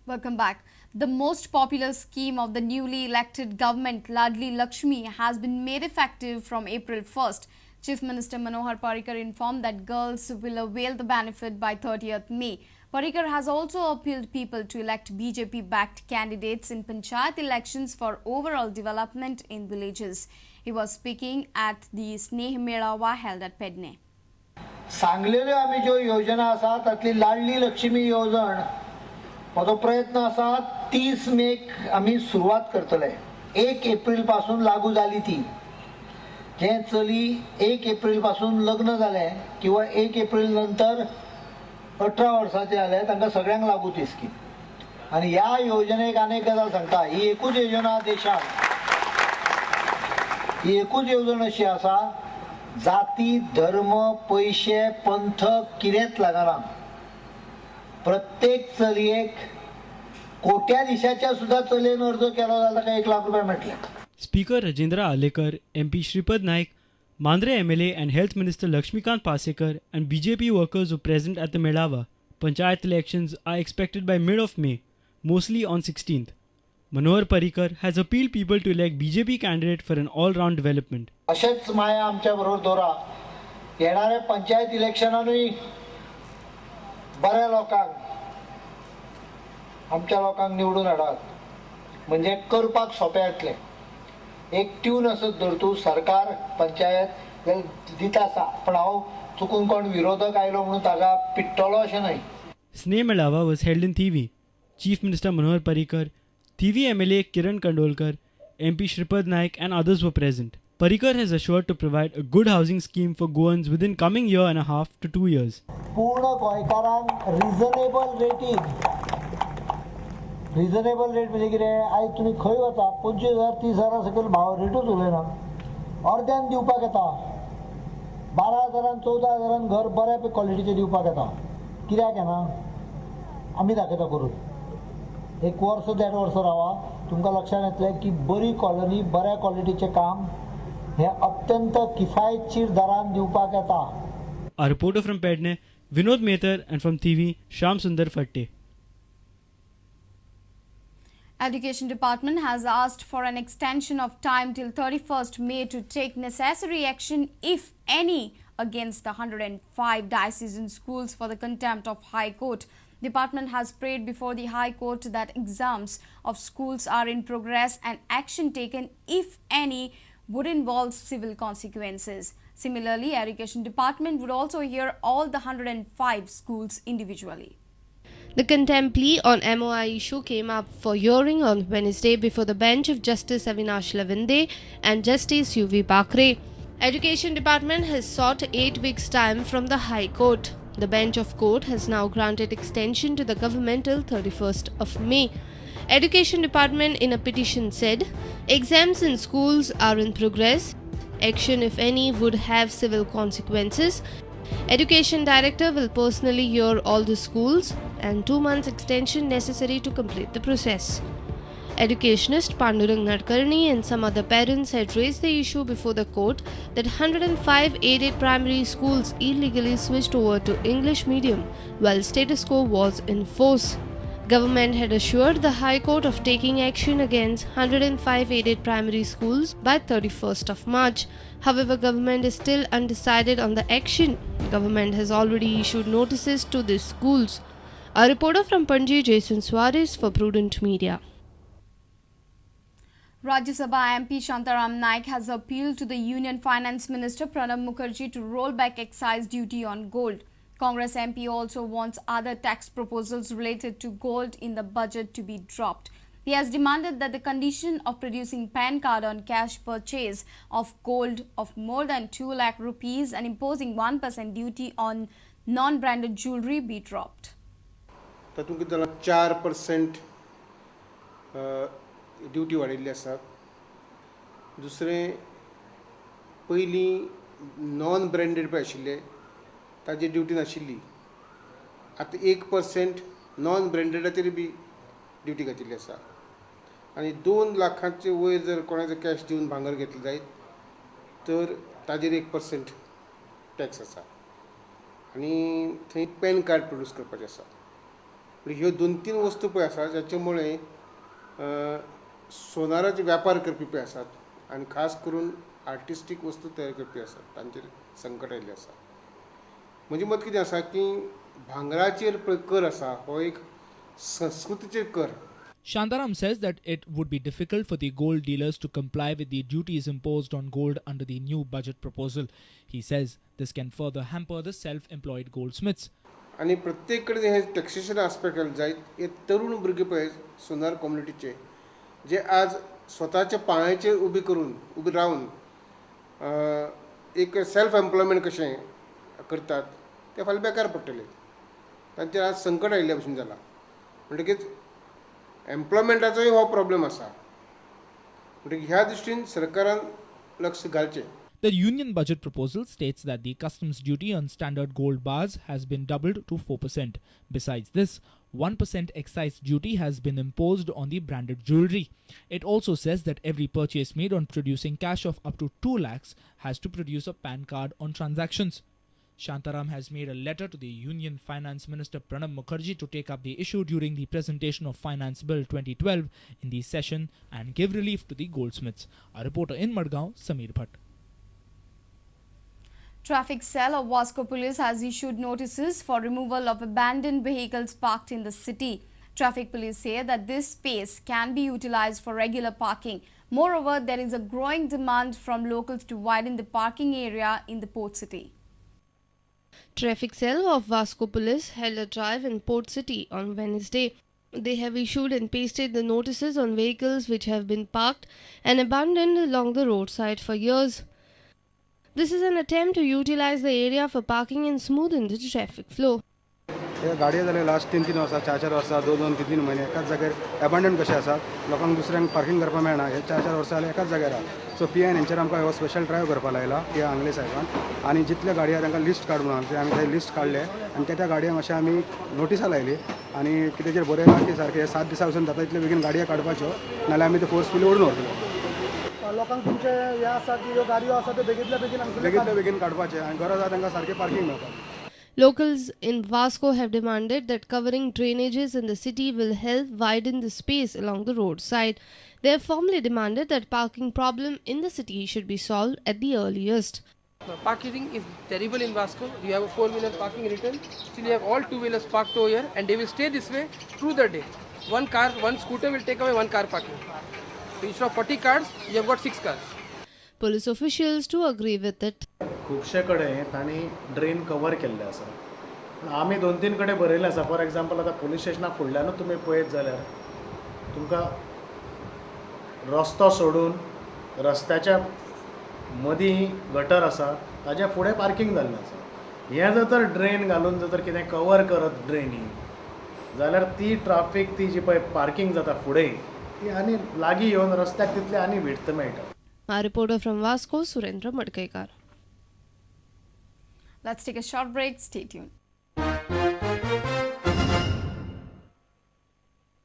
Welcome back. The most popular scheme of the newly elected government, Ladli Lakshmi, has been made effective from April 1st. Chief Minister Manohar Parrikar informed that girls will avail the benefit by 30th May. Parrikar has also appealed people to elect BJP-backed candidates in panchayat elections for overall development in villages. He was speaking at the Sneh Melawa held at Pedne. सांगलेल्यो आमी ज्यो योजना आसा तातली लाडली लक्ष्मी येवजण म्हजो प्रयत्न आसा 30 मेक आमी सुरवात करतले. 1 एप्रिल पासून लागू जाली ती. जे चली 1 एप्रिल पासून लग्न जालें किंवा 1 एप्रिल नंतर 18 वर्सांचे जाले तांकां सगळ्यांक लागू ती स्कीम. आनी ह्या योजनेक आनी एक गजाल सांगता, ही एकूच योजना देशांत, ही एकूच येवजण अशी आसा, जाती धर्म पयशे पंथ कितेंच लागना. प्रत्येक चलयेक कोट्याधिशाच्या सुद्धा चलयेन अर्ज केलो जाल्यार ताका 1 लाख रुपया मेळटले. Speaker Rajendra Arlekar, MP Shripad Naik, Mandre MLA and Health Minister Lakshmikant Parsekar and BJP workers were present at the Melawa. Panchayat elections are expected by mid of May, mostly on 16th. Manohar Parrikar has appealed people to elect BJP candidate for an all-round development. अशेच माया आमच्या बरोबर दवरा. येणाऱ्या पंचायत इलेक्शनानूय बऱ्या लोकांक, आमच्या लोकांक निवडून हाडात, म्हणजे करपाक सोंपें जातलें. एक ट्यून असत धर तूं सरकार पंचायत दिता आसा, पण हांव चुकून कोण विरोधक आयलो म्हणून ताका पिट्टलो अशें न्हय. Sneh Melawa was held in Thivim. Chief Minister Manohar Parrikar, Thivim MLA Kiran Kandolkar, MP Shripad Naik and others were present. Parrikar has assured to provide a good housing scheme for Goans within coming year and a half to 2 years. पूर्ण गोंयकारांक reasonable रेटीन, reasonable rate म्हणजे कितें, आयज तुमी खंय वता 25,000 30,000 सकयल भाव रेटूच उलयना, अर्द्यान दिवपाक येता, 12,000 14,000 घर बऱ्या क्वॉलिटीचें दिवपाक येता. कित्याक येना? आमी दाखयता करून. 1 वर्स 1.5 वर्स रावा, तुमकां लक्षांत येतलें की बरी कॉलनी, बऱ्या क्वॉलिटीचें काम हें अत्यंत किफायतशीर दरान दिवपाक येता. A reporter from Pedne, Vinod Mehtar, and from TV, Sham Sundar Fatte. Education Department has asked for an extension of time till 31st May to take necessary action, if any, against the 105 diocesan schools for the contempt of High Court. Department has prayed before the High Court that exams of schools are in progress and action taken, if any, would involve civil consequences. Similarly, Education Department would also hear all the 105 schools individually. The contempt plea on MOI issue came up for hearing on Wednesday before the bench of Justice Avinash Lavinde and Justice UV Bakre. Education Department has sought 8 weeks' time from the High Court. The bench of court has now granted extension to the government till 31st of May. Education Department in a petition said, exams in schools are in progress. Action, if any, would have civil consequences. Education Director will personally hear all the schools and 2 months extension necessary to complete the process. Educationist Pandurang Nadkarni and some other parents had raised the issue before the court that 105 aided primary schools illegally switched over to English medium while status quo was in force. Government had assured the High Court of taking action against 105 aided primary schools by 31st of March. However, government is still undecided on the action. Government has already issued notices to these schools. A reporter from Panji, Jason Suarez for Prudent Media. Rajya Sabha MP Shantaram Naik has appealed to the Union Finance Minister Pranab Mukherjee to roll back excise duty on gold. Congress MP also wants other tax proposals related to gold in the budget to be dropped. He has demanded that the condition of producing PAN card on cash purchase of gold of more than 2 lakh rupees and imposing 1% duty on non-branded jewelry be dropped. तातूंत कितें जालां 4% duty वाडयल्ली आसा. दुसरें, पयलीं non branded पळय आशिल्ले ताजी duty नाशिल्ली, आतां 1% नॉन ब्रँडेडाचेर बी ड्युटी घातिल्ली आसा. आनी 2 लाखांचे वयर जर कोणाचो कॅश दिवन भांगर घेतलें जायत तर ताजेर 1% टॅक्स आसा. आनी थंय पॅन कार्ड प्रोड्यूस करपाचें आसा. ह्यो 2-3 वस्तू पळय आसा जाचे मुळे सोनाराचे व्यापार करपी पळय आसात आनी खास करून आर्टिस्टीक वस्तू तयार करपी आसात तांचेर संकट आयिल्लें आसा. म्हजें मत कितें आसा की भांगराचेर पळय कर आसा हो एक संस्कृतीचेर कर. Shantaram says that it would be difficult for the gold dealers to comply with the duties imposed on gold under the new budget proposal. He says this can further hamper the self-employed goldsmiths. आनी प्रत्येक कडेन हे taxation aspect जायत हे तरुण भुरगे पळय सोनार कम्युनिटीचे जे आज स्वताच्या पांयाचेर उबे रावन एक सेल्फ एम्प्लॉयमेंट कशें करतात ते फाल्यां बेकार पडटले. तांचेर आज संकट आयिल्ल्या भशेन जालां. म्हणटकीच एम्प्लॉयमेंटाचोय हो प्रॉब्लम आसा. म्हणटकीर ह्या दृश्टीन सरकारान लक्ष घालचें. The union budget proposal states that the customs duty on standard gold bars has been doubled to 4%. Besides this, 1% excise duty has been imposed on the branded jewellery. It also says that every purchase made on producing cash of up to 2 lakhs has to produce a PAN card on transactions. Shantaram has made a letter to the Union Finance Minister Pranab Mukherjee to take up the issue during the presentation of Finance Bill 2012 in the session and give relief to the goldsmiths. Our reporter in Madgaon, Sameer Bhatt. Traffic cell of Vasco Police has issued notices for removal of abandoned vehicles parked in the city. Traffic police say that this space can be utilized for regular parking. Moreover, there is a growing demand from locals to widen the parking area in the port city. Traffic cell of Vasco Police held a drive in Port City on Wednesday. They have issued and pasted the notices on vehicles which have been parked and abandoned along the roadside for years. This is an attempt to utilize the area for parking and smoothen the traffic flow. गाडयो जाले last 3-3 वर्सां 4-4 वर्सां 2-2 3-3 म्हयने एकाच जाग्यार abandon कशे आसात, लोकांक दुसऱ्यांक पार्किंग करपाक मेळना, हे 4-4 वर्सां जाले एकाच जाग्यार आहा. सो पी आयन हेंचेर आमकां हो स्पेशल ड्रायव्ह करपाक लायला पी I आंगले साहेबान, आनी जितले गाडयो तांकां लिस्ट काड म्हणून आमी ते लिस्ट काडले आनी त्या त्या गाडयांक अशें आमी नोटिसां लायली आनी कितें बरयलां की सारकें 7 दिसां वचून जाता तितले बेगीन गाडयो काडपाच्यो, नाल्यार आमी ते फोर्सफुली ओडून व्हरतले. लोकांक तुमचे हे आसा की ह्यो गाडयो आसा त्यो बेगींतल्या बेगीन बेगींतल्या बेगीन काडपाचे आनी गरज आसा तांकां सारकें पार्किंग मेळपाक. Locals in Vasco have demanded that covering drainages in the city will help widen the space along the roadside. They have formally demanded that parking problem in the city should be solved at the earliest. Parking is terrible in Vasco. You have a 4-wheeler parking written. Still you have all 2-wheelers parked over here and they will stay this way through the day. One car, one scooter will take away one car parking. So instead of 40 cars, you have got 6 cars. Police officials too agree with it. खुबशे कडेन तांणी drain cover केल्ले आसा, पूण आमी 2-3 कडेन बरयल्लें आसा. फॉर एग्जाम्पल आतां पुलीस स्टेशना फुडल्यानूच तुमी पळयत जाल्यार तुमकां रस्तो सोडून रस्त्याच्या मदीं गटर आसा, ताज्या फुडें पार्किंग जाल्लें आसा. हें जर तर ड्रेन घालून जर तर कितें कवर करत ड्रेनी जाल्यार ती ट्राफीक ती जी पळय पार्किंग जाता फुडें ती आनी लागीं येवन रस्त्याक तितलें आनी विड्थ मेळटा. Our reporter from Vasco, Surendra Madkaikar. Let's take a short break. Stay tuned.